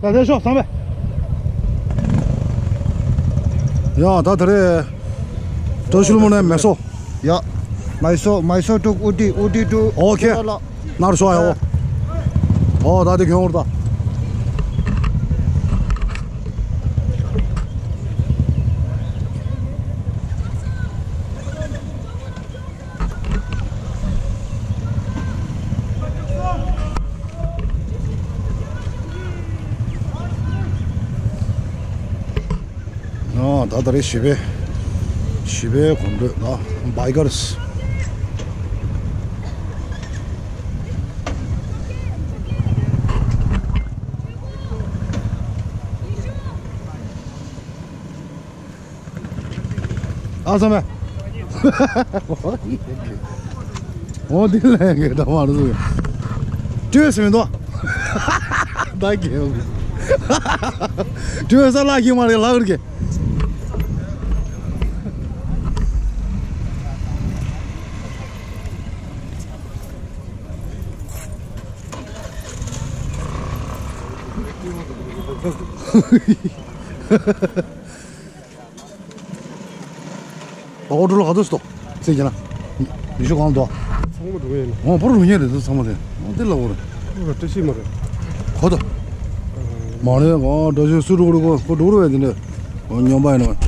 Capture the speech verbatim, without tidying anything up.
ད་ལྟ་ཤོག་བསམ་པས། ཡ་ད་ད་རེས། ཏོ་ཤུལ་མོ་ནས་མེ་སོ། ཡ། མེ་སོ་མེ་སོ་ཏུ་ཨུ་ཏི་ཨུ་ཏི་ཏུ། ཨོ་ཁེ། ལ། ནར་སོ་ཡ་ཨོ། ཨོ་ད་དེ་གྱོང་བར་ད། ཨ་ད་ད་རེས་བཞི་པའི། བཞི་པའི་གོམ་བགྲོད་ལ་བྷའི་ཀར་སི། ཨ་ས་མེ། འོ་དེ་ལས་ཀྱི་འདྲ་མ་རུ་སུ། བྲོས་སེ་མི་འདུག་ད་གེ། བྲོས་ས་ལག་གི་མ་རེད་ལག་རེད་གེ། ཨོ་ཊོ་ལ་ག་ཚོད་སྟོག་ཚེ་གྱི་ན། ཉི་ཤུ་གང་འདུག་ཚང་མ་འགྲོ་གི་ཡིན། ཨོ་པོ་རུ་ཉེ་རེད་འདུག་ཚང་མ་དེ། ཨོ་དེ་ལ་འོ་རེད། ཨོ་བཀྲ་ཤིས་མ་རེད། གོ་ད། མ་རེད་གོ་བཀྲ་ཤིས་སུ་འགྲོ་རུ་གོ་ཁོ་འགྲོ་རུ་བས་དེ་འདྲ། ཨོ་སྨྱོན་པ་ཡིན་ནོ།